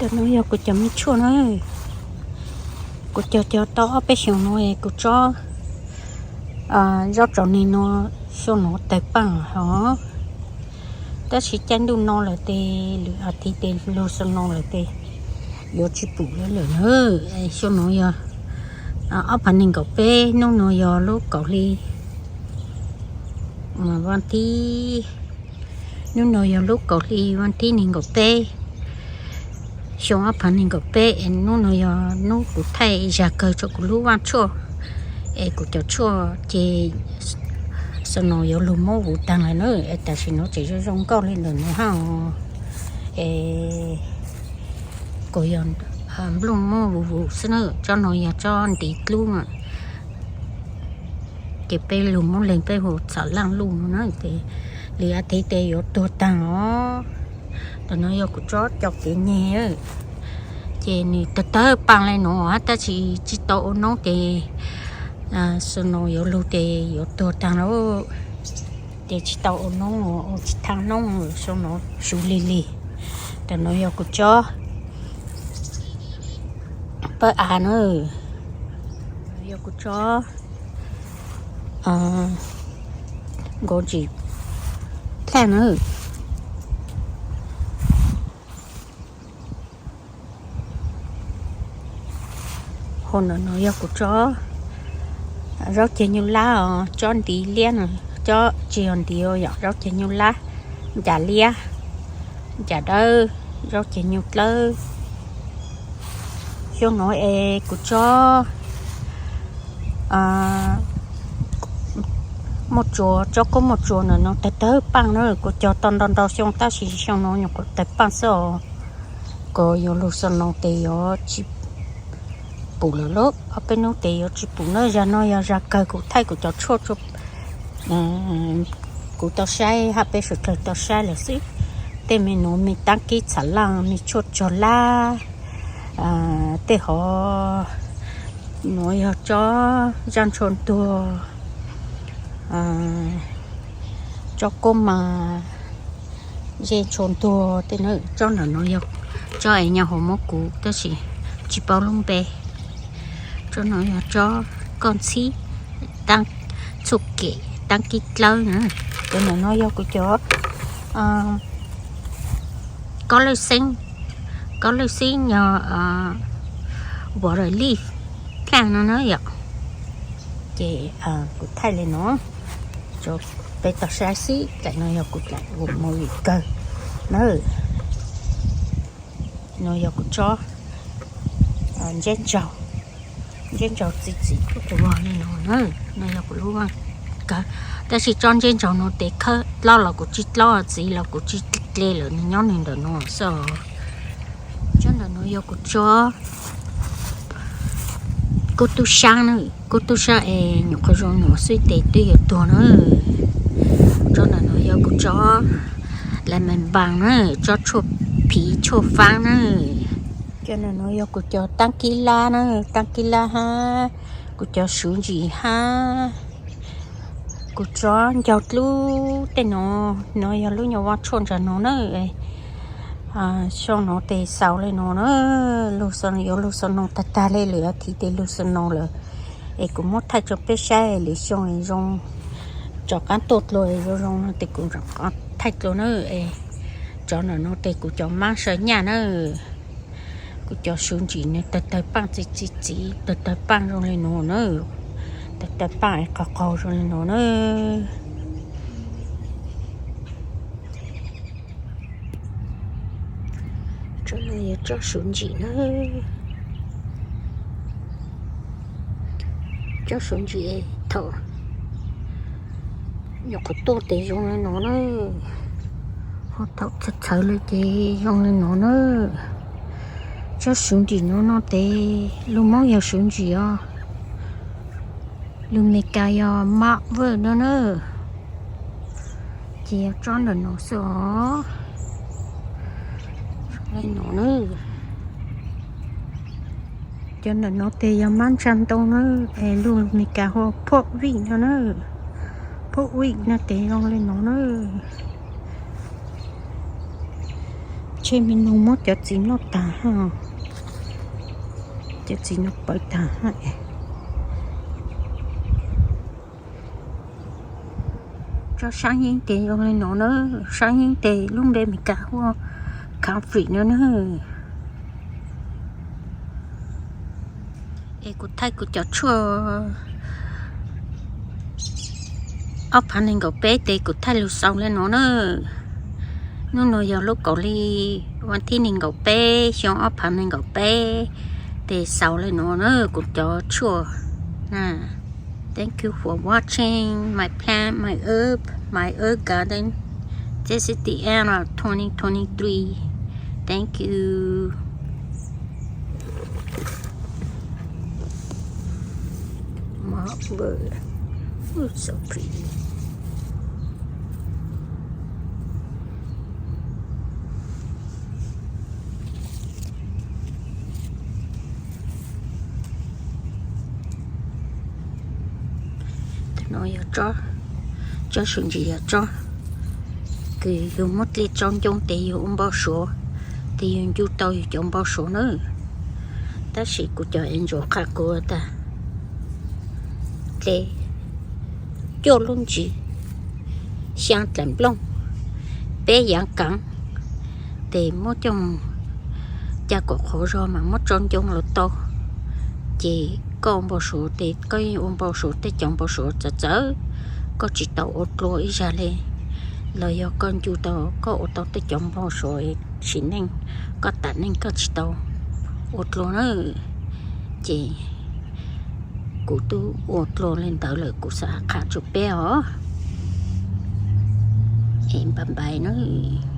Cov no yog kuv cov me tshuaj na. Kuv cog cog tau ob peb xyoos no es kuv tsob zaub tsov ni no xyoo no tawg paaj hov. Tab sis caij ntuj no lawm tes lwm as thiv tes lug snow lawm tes yuav tsis pum lawm lawm na. Xyoo no yog ob phav nees nkaum peb, hnub no yog lub kaum hli, hnub no yog lub kaum hli vas thib nees nkaum peb, xyoo ob phav nees nkaum peb es hnub no yog hnub kuv thaij zag kawg rua kuv lub vaaj tshuaj es kuv cov tshuaj ces snow yuav lug muab vuv taag lawm na. Es tam sim no tseem zoo zoo nkauj le ntawm no hab es kuv yog nplooj muab vuv vuv xwb na. Tsob no yog tsob ntiv dlub, ces peb lug muab leeg peb hu txham laaj luj no na, ces lwm as thiv tes yuav tuag taag os. Ntawm no yog kuv tsob cov kev nyeg, ces nws tawg tawg paaj le nuav tab sis tsis tau ua noob ces snow yuav lug ces yuav tuag taag lawm. Ces tsis tau ua noob, ua tsis tau noob, snow suv lig lig. Ntawm no yog kuv tsob pawg av na, yog kuv tsob nkaus ntsis plaj na. Hauv ntawm no yog kuv tsob zaub ceg nyuj lab os, tsob ntiv liab no, tsob tsis yog ntiv, yog zaub ceg nyuj lab, ncav liab, ncav dawb, zaub ceg nyuj dlawb. Xyoo no es kuv tsob muaj tsuas, tsob kuab muaj tsuas ntawm no tawg tawg paaj na, kuv cog tau ntau ntau xyoo tab sis xyoo no nyuam qhuav tawg paaj xwb os. Kuv yuav lug snow tes yuav tsis pum lawm lauj, ob peb hnub tes yuav tsis pum na. Zag no yog zag kawg kuv thaij kuv cov tshuaj, kuv tau saib hab peb suav dlawg tau saib lawm xwb. Tej me nuav me taab kib txham laaj, me tshuaj tsog lab, tej hov nuav yog tsob zaj ntshua ntuag, tsob kuab mas zej ntshua ntuag tej na. Tsob ntawm no yog tsob es nyob hauv muab kuv tab sis tsis paub lub npe. Tsob no yog tsob koj ntxhib, taab txuj kem, taab kib dlawb na. Cov ntawm no yog kuv cov kob lwj xeeb, kob lwj xeeb yog water leaf plant no na yom. Ces kuv thaij le no rua peb tau saib xwb, tam no yog kuv dlaim ua movie kawg na. No yog kuv tsob ntseb ntsaug, ntseb ntsaug txiv txiv kuj tus vog li no na. No yog kuv lub vaaj kawg, tab sis tsob ntseb ntsaug no tes khawb dlaub los kuv tsis dlaub, txiv los kuv tsis dle lawm, nws nyob nws ntawm no xwb. Tsob ntawm no yog kuv tsob kub tub saab na, kub tub saab es nyuam qhuav zoo nyuam xwb tes twb yuav tuag na. Tsob ntawm no yog kuv tsob lemon balm na, tsob tshuaj phiv tshuaj faab na. Cov ntawm no yog kuv cov taab kib lab na, taab kib lab hab kuv cov suv ntsim hab kuv tsob ncaug dlub tej no. No yog lub nyuag vaj tshuaj ntawm no na. Xyoo no tes xaus le no na, lug yuav lug snow tag tag le, lwm as thiv tes lug snow lawm. Es kuv muab thaij rua peb saib, lwm xyoo zoo rov qaab tuaj dlua zoo zoo no tes kuv rov qaab thaij dlua na. Tsob ntawm no tes kuv cov mab saw nyaj na, kuv cov suv ntsim nws tawg tawg paaj txiv txiv txiv, tawg tawg paaj zoo le no na, tawg tawg paaj es qaug qaug zoo le no na. Tsob no yog tsob suv ntsim na, tsob suv ntsim thaum nyuam qhuav tuaj tes zoo le no na, ho thaum txhawv txhawv le ces zoo le no na. Tsob suv ntsim no no tes lug Moob yog suv ntsim os, lug Meskas yog mab vwj no na. Ces yog tsob ntawm no xwb os. Le no na. Cov ntawm no tes yog mab ntsa ntoo na, es lug Meskas hu phom vij no na. Phom vij no tes zoo le no na. Tshe me noog muab cov txiv noj tag. Cov txiv no pawv tag. Tsob sab yeeb tes zoo li no na, sab yeeb tes lub npe Meskas hu ua comfrey no na. Es kuv thaij kuv cov tshuaj ob phav nees nkaum peb tes kuv thaij lug xaus li no na. Hnub no yog lub kaum hli, vas thib nees nkaum peb, xyoo ob phav nees nkaum peb, tes xaus li no na kuv cov tshuaj na. Thank you for watching my plant, my herb, my herb garden. This is the end of twenty twenty-three. Thank you. Moss wood. Ooh, so pretty. Tus no yog tsob, tsob su ntsis yog tsob kws yug muab dlej tsob ncoob tes yug ua npau suav, tes yug ncu tau yug cov npau suav na. Tab sis kuv cov angel qha kuv tas dlej cuaj lub ntsis, xyaa dlaim nplooj, peb yaav kaav, tes muab coj mus ca kom qhuav zog mas muab tsob ncoob los tau. Ces koj ua npau suav tes koj yeej ua npau suav tej cov npau suav txawv txawv, koj tsis tau ua dlua ib zag li. Los yog koj ncu tau koj ua tau tej cov npau suav sim neej, koj tam neej koj tsis tau ua dlua na. Ces kuv twb ua dlua li ntawd lawm kuv xav qha rau peb os. Es bye bye nawb.